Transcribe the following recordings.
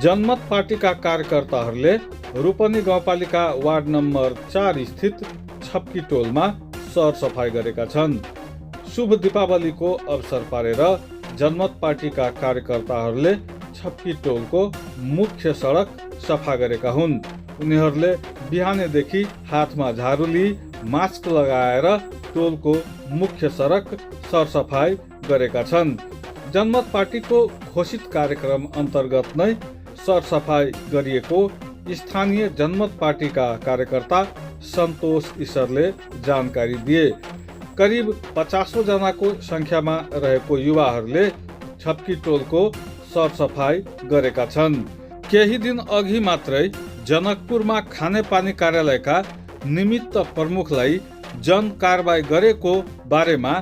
जनमत पार्टीका कार्यकर्ताहरूले रूपनी गाउँपालिका वार्ड नम्बर 4 स्थित छप्की टोलमा सरसफाई गरेका छन्। शुभ दीपावलीको अवसर पारेर जनमत पार्टीका कार्यकर्ताहरूले छप्की टोलको मुख्य सडक सफा गरेका हुन्। उनीहरूले बिहानैदेखि हातमा झाडु लिई मास्क लगाएर टोलको मुख्य सडक सरसफाई गरेका छन्। जनमत पार्टीको घोषित कार्यक्रम अन्तर्गत नै सरसफाई गरिएको स्थानीय जनमत पार्टीका कार्यकर्ता सन्तोष ईश्वरले जानकारी दिए। करिब 50 जनाको संख्यामा रहेको युवाहरूले छप्की टोलको सरसफाई गरेका छन्। केही दिन अघि मात्रै जनकपुरमा खानेपानी कार्यालयका निमित्त प्रमुखलाई जन कारबाही गरेको बारेमा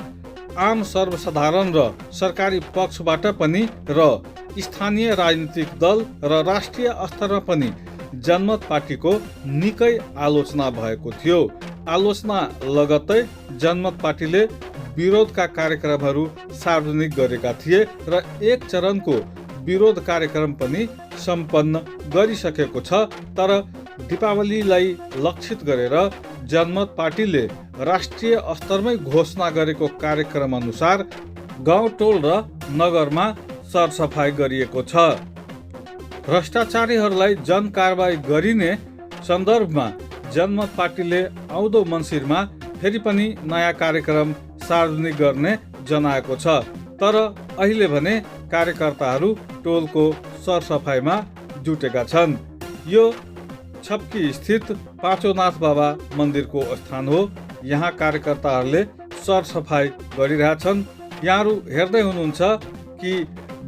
आम सर्वसाधारण र सरकारी पक्षबाट पनि र स्थानीय राजनीतिक दल र राष्ट्रिय स्तरमा पनि जनमत पार्टीको निकै आलोचना भएको थियो। आलोचना लगत्तै जनमत पार्टीले विरोधका कार्यक्रमहरू सार्वजनिक गरेका थिए र एक चरणको विरोध कार्यक्रम पनि सम्पन्न गरिसकेको छ। तर दीपावलीलाई लक्षित गरेर जनमत पार्टीले राष्ट्रिय स्तरमै घोषणा गरेको कार्यक्रम अनुसार गाउँ टोल र नगरमा सरसफाई गरिएको छ। भ्रष्टाचारीहरूलाई जन कारबाही गरिने सन्दर्भमा जनमत पार्टीले आउँदो मङ्सिरमा फेरि पनि नयाँ कार्यक्रम सार्वजनिक गर्ने जनाएको छ। तर अहिले भने कार्यकर्ताहरू टोलको सरसफाइमा जुटेका छन्। यो छप्की स्थित पाँचोनाथ बाबा मन्दिरको स्थान हो। यहाँ कार्यकर्ताहरूले सरसफाई गरिरहेछन्। यहाँहरू हेर्दै हुनुहुन्छ कि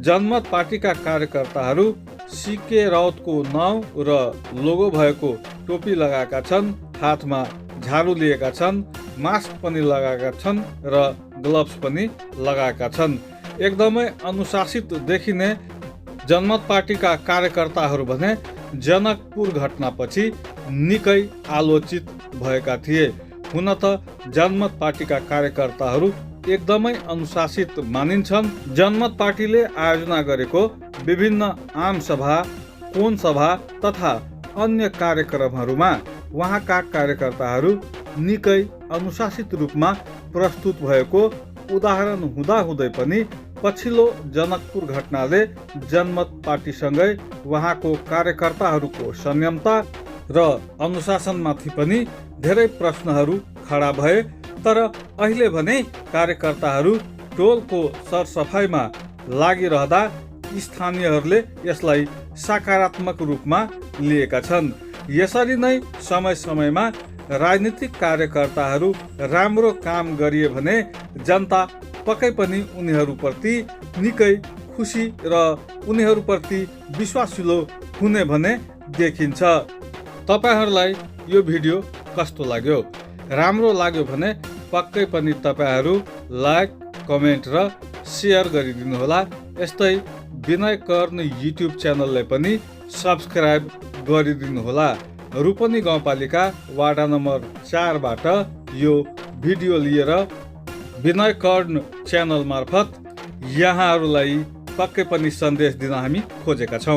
जनमत पार्टीका कार्यकर्ताहरू सीके राउतको नाउँ र लोगो भएको टोपी लगाएका छन्, हातमा झाडु लिएका छन्, मास्क पनि लगाएका छन् र ग्लभ्स पनि लगाएका छन्। एकदमै अनुशासित देखिने जनमत पार्टीका कार्यकर्ताहरू भने जनकपुर घटनापछि निकै आलोचित भएका थिए। हुन त जनमत पार्टीका कार्यकर्ताहरू एकदमै अनुशासित मानिन्छन्। जनमत पार्टीले आयोजना गरेको विभिन्न आम सभा, कोन सभा तथा अन्य कार्यक्रमहरूमा उहाँका कार्यकर्ताहरू निकै अनुशासित रूपमा प्रस्तुत भएको उदाहरण हुँदाहुँदै पनि पछिल्लो जनकपुर घटनाले जनमत पार्टीसँगै उहाँको कार्यकर्ताहरूको संयमता र अनुशासनमाथि पनि धेरै प्रश्नहरू खडा भए। तर अहिले भने कार्यकर्ताहरू टोलको सरसफाइमा लागिरहँदा स्थानीयहरूले यसलाई सकारात्मक रूपमा लिएका छन्। यसरी नै समय समयमा राजनीतिक कार्यकर्ताहरू राम्रो काम गरिए भने जनता पक्कै पनि उनीहरूप्रति निकै खुसी र उनीहरूप्रति विश्वासिलो हुने भने देखिन्छ। तपाईहरूलाई यो भिडियो कस्तो लाग्यो? राम्रो लाग्यो भने पक्कै पनि तपाईहरू लाइक, कमेन्ट र सेयर गरिदिनुहोला। यस्तै विनय कर्ण युट्युब च्यानललाई पनि सब्सक्राइब गरिदिनुहोला। रूपनी गाउँपालिका वार्ड नम्बर 4 बाट यो भिडियो लिएर विनय कर्ण च्यानल मार्फत यहाँहरूलाई पक्कै पनि सन्देश दिन हामी खोजेका छौँ।